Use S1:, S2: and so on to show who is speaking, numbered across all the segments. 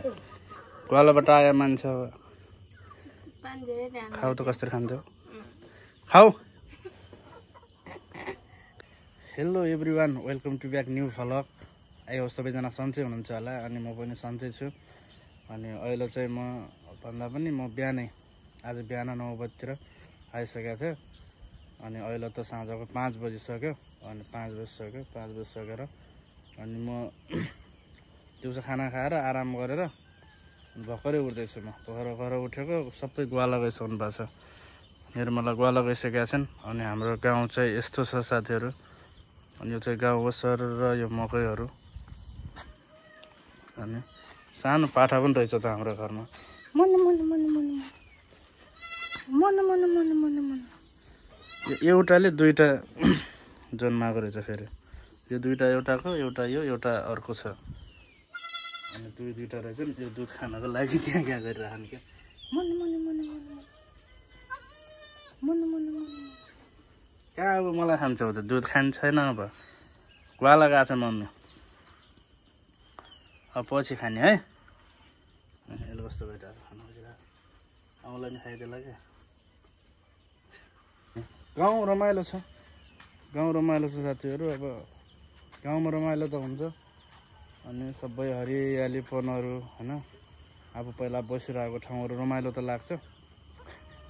S1: ग्वालाबाट आया मान्छे खाऊ त कसरी खान्छौ खाऊ hello everyone welcome to back new vlog I hope सबैजना सन्चै हुनुहुन्छ होला अनि म पनि सन्चै छु अनि अहिले चाहिँ म भन्दा पनि म बिहानै आज बिहान 9 बजेतिर आइसकेको थिएँ अनि अहिले त साँझको 5 बजिसक्यो अनि 5 बजिसकेर अनि म दिउँसो खाना खाएर आराम गरेर भर्खरै उठ्दैछु म भर्खर उठेको सबै ग्वाला गइसक्नु भएको छ निर्मला ग्वाला गइसकेका छन् अनि हाम्रो गाउँ चाहिँ यस्तो छ साथीहरू अनि यो चाहिँ गाउँ हो सर र यो मकैहरू अनि सानो पाठा पनि रहेछ त हाम्रो घरमा मन एउटाले दुईटा जन्माएको रहेछ फेरि यो दुईटा एउटाको एउटा यो एउटा अर्को छ अनि दुईटा रहेछ नि त्यो दुध खानको लागि त्यहाँ क्या गरिरहनु क्या कहाँ अब मलाई खान्छौ त दुध खान्छ छैन अब ग्वाला गएको छ मम्मी अब पछि खाने है यसले कस्तो भइरहेको खानु खोजिरहेको आउँला नि खाइदिएला क्या गाउँ रमाइलो छ साथीहरू अब गाउँमा रमाइलो त हुन्छ अनि सबै हरियालीपनहरू होइन अब पहिला बसिरहेको ठाउँहरू रमाइलो त लाग्छ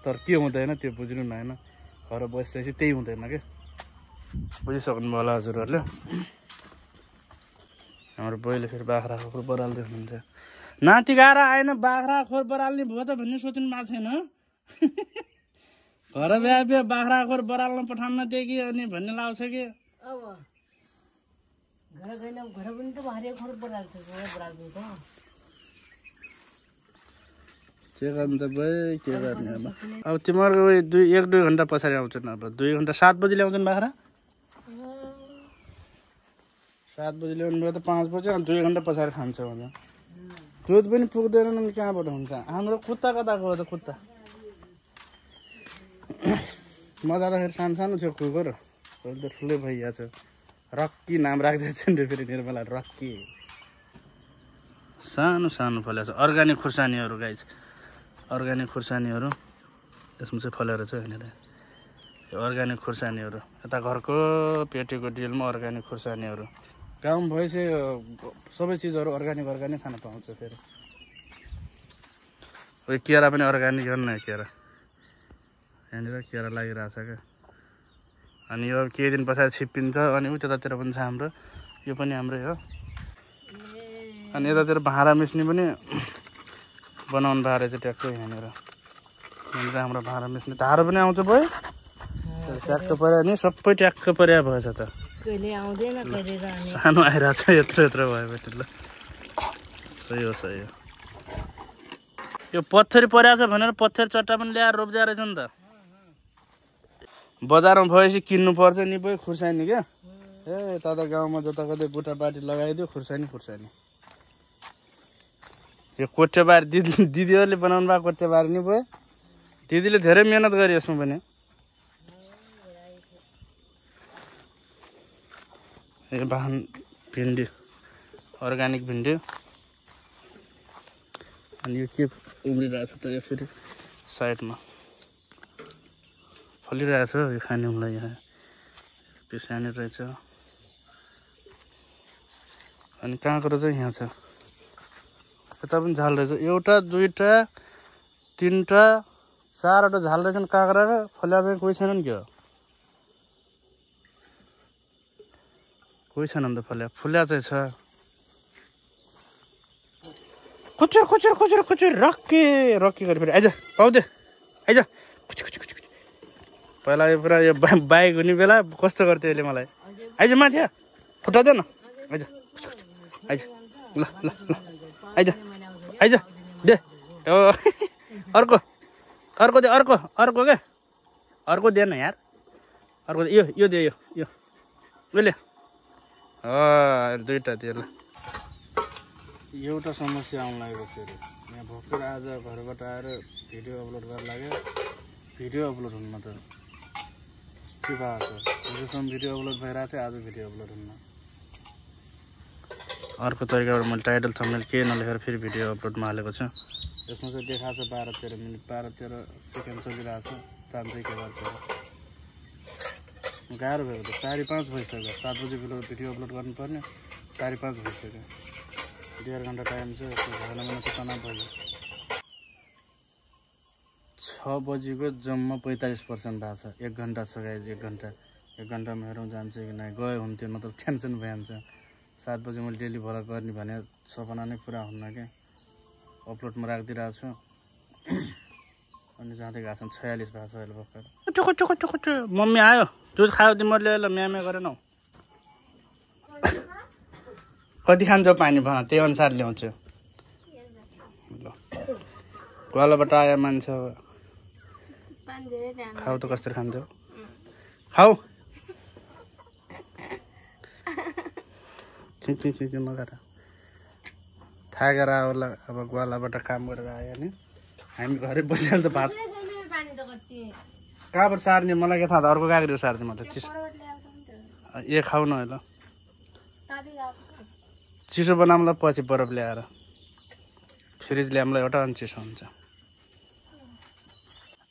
S1: तर के हुँदैन त्यो बुझ्नु न होइन घर बसेपछि त्यही हुँदैन क्या बुझिसक्नु होला हजुरहरूले हाम्रो बोइले फेरि बाख्रा खोर बराल्दै हुनुहुन्छ नाति गाएर आएन बाख्रा खोर बराल्ने भयो त भन्ने सोच्नु भएको छैन घर बिहा बाख्रा खोर बराल्न पठाउन दिए कि अनि भन्ने लाग्छ कि
S2: घर पनि त बाख्रा खोर बराल्छ बराल्नु त
S1: के गर्नु त भाइ के गर्ने अब तिमीहरूको 1-2 घन्टा पछाडि आउँछन् अब 2 घन्टा 7 बजी ल्याउँछन् बाख्रा 7 बजी ल्याउनु भयो त 5 बजी अनि 2 घन्टा पछाडि खान्छ भने दुध पनि पुग्दैन नि कहाँबाट हुन्छ हाम्रो कुत्ता कताको हो त कुत्ता म जाँदाखेरि सानो थियो कुकुर अहिले त ठुलै भइरहेछ रक्की नाम राख्दैछ नि फेरि निर्मला रक्की सानो फलेको छ अर्ग्यानिक खुर्सानीहरू गाइस अर्ग्यानिक खुर्सानीहरू यसमा चाहिँ फलेर छ यहाँनिर यो अर्ग्यानिक खुर्सानीहरू यता घरको पेटीको डिलमा अर्ग्यानिक खुर्सानीहरू गाउँ भएपछि सबै चिजहरू अर्ग्यानिक खान पाउँछ फेरि उयो केरा पनि अर्ग्यानिक हो नि केरा यहाँनिर केरा लागिरहेछ क्या अनि यो केही दिन पछाडि छिप्पिन्छ अनि उ त्यतातिर पनि छ हाम्रो यो पनि हाम्रै हो अनि यतातिर भाँडा मिस्ने पनि बनाउनु भएको रहेछ ट्याक्कै यहाँनिर हाम्रो भाँडा मिस्ने धारो पनि आउँछ भयो ट्याक्क पर्यो नि सबै ट्याक्क पर्या भएछ त सानो आइरहेको छ यत्रो भएपछि ल सही हो यो पत्थरी परेको छ भनेर पत्थर चट्टा पनि ल्याएर रोप्दै रहेछ नि त बजारमा भएपछि किन्नु पर्छ नि भयो खुर्सानी क्या ए तता गाउँमा जताकतै बुटापाटी लगाइदियो खुर्सानी यो कोठेबारी दिदीहरूले बनाउनु भएको कोठेबारी नि भयो दिदीले धेरै मिहिनेत गरे यसमा पनि यो बाहन भिन्डी अर्ग्यानिक भिन्डी अनि यो के उम्रिरहेछ त यो फेरि साइडमा फलिरहेछ यो खाने मलाई यहाँ पिसानी रहेछ अनि कहाँको चाहिँ यहाँ छ यता पनि झाल रहेछ 1 2 3 4वटा झाल रहेछन् काँक्राको फल्या चाहिँ कोही छैन नि के हो कोही छैन नि त फुल्या चाहिँ छ खुचुर रक्की गरी फेरि आइज पाउँदै आइज पहिला यो पुरा यो बाइक हुने बेला कस्तो गर्थ्यो यसले मलाई आइज माथि फुटाउँदैन आइज ल आइज दे अर्को दे अर्को क्या अर्को दे न यार अर्को यो दे यो ले दुईटा दियो ल एउटा समस्या आउनु लागेको फेरि यहाँ भर्खर आज घरबाट आएर भिडियो अपलोड गर्न लाग्यो भिडियो अपलोड हुन्न त के भएको हिजोसम्म भिडियो अपलोड भइरहेको थियो आज भिडियो अपलोड हुन्न अर्को तरिकाबाट मैले टाइटल थम्बनेल केही नलेखेर फेरि भिडियो अपलोडमा हालेको छु। यसमा चाहिँ देखाएको छ 12-13 मिनट 12-13 सेकेन्ड चलिरहेको छ। तान्दै के गर्छ गाह्रो भएको त 4:05 भइसक्यो। 7 बजी भिडियो अपलोड गर्नुपर्ने 4:05 भइसक्यो। 1.5 घन्टा टाइम चाहिँ भएन भने त तनाव भयो। 6 बजीको जम्मा 45% भएको छ। 1 घन्टा छ गाइज 1 घन्टामा हेरौँ जान्छ कि नै। गयो हुन्थ्यो मतलब टेन्सन भइहाल्छ। 7 बजी मैले डेली भ्लग गर्ने भने सपना नै पुरा हुन्न क्या। अपलोडमा राखिदिरहेको छु अनि जाँदै गएको छ। 46 भएको छ अहिले भर्खर। कुचु मम्मी आयो दुध खायो तिमीहरूले ल म्यामे गरेनौ। कति खान्छौ पानी भन त्यही अनुसार ल्याउँछु ल। ग्वालाबाट आयो मान्छे खाऊ त कसरी खान्छौ खाऊ नगर थाकेर होला। अब ग्वालाबाट काम गरेर आयो नि हामी घरै बसेर त भात कहाँबाट सार्ने मलाई के थाहा त। अर्को काँक्री सार्ने म त खाऊ न ल। चिसो बनाउँला पछि बरफ ल्याएर फ्रिज ल्याउँला एउटा अनि चिसो हुन्छ।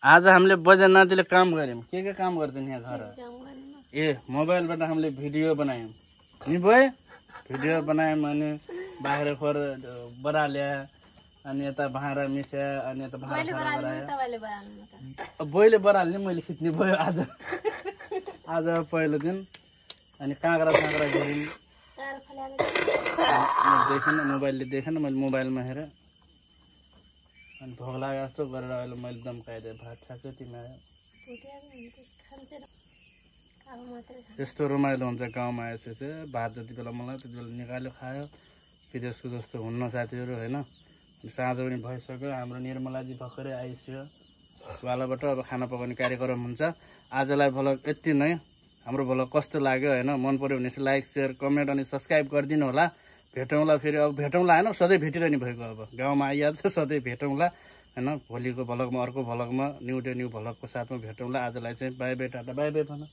S1: आज हामीले बजार नातिले काम गऱ्यौँ। के काम गर्दैन यहाँ घर मोबाइलबाट हामीले भिडियो बनायौँ नि भयो। भिडियो बनायौँ अनि बाहिर खोर बरा ल्याए अनि यता भाँडा मिस्या अनि यता बोइले बराल्ने मैले खिच्ने भयो आज पहिलो दिन। अनि काँक्रा गऱ्यौँ देखेन मोबाइलले देखेन मैले मोबाइलमा हेरेँ अनि भोक लाग्यो जस्तो गरेर अहिले मैले दम खाइदिएँ। भात खाएको तिमी आयो त्यस्तो रमाइलो हुन्छ गाउँमा आएपछि। भात जति बेला मलाई त्यति बेला निकाल्यो खायो। विदेशको जस्तो हुन्न साथीहरू होइन। साँझ पनि भइसक्यो। हाम्रो निर्मलाजी भर्खरै आइसक्यो वालाबाट। अब खाना पकाउने कार्यक्रम हुन्छ। आजलाई भ्लग यति नै। हाम्रो भ्लग कस्तो लाग्यो होइन मन पऱ्यो भने चाहिँ लाइक सेयर कमेन्ट अनि सब्सक्राइब गरिदिनु होला। भेटौँला फेरि। अब भेटौँला होइन सधैँ भेटिरहने भएको। अब गाउँमा आइहाल्छ सधैँ भेटौँला होइन। भोलिको भ्लगमा अर्को भ्लगमा न्यू भ्लगको साथमा भेटौँला। आजलाई चाहिँ by by tata bye by भन।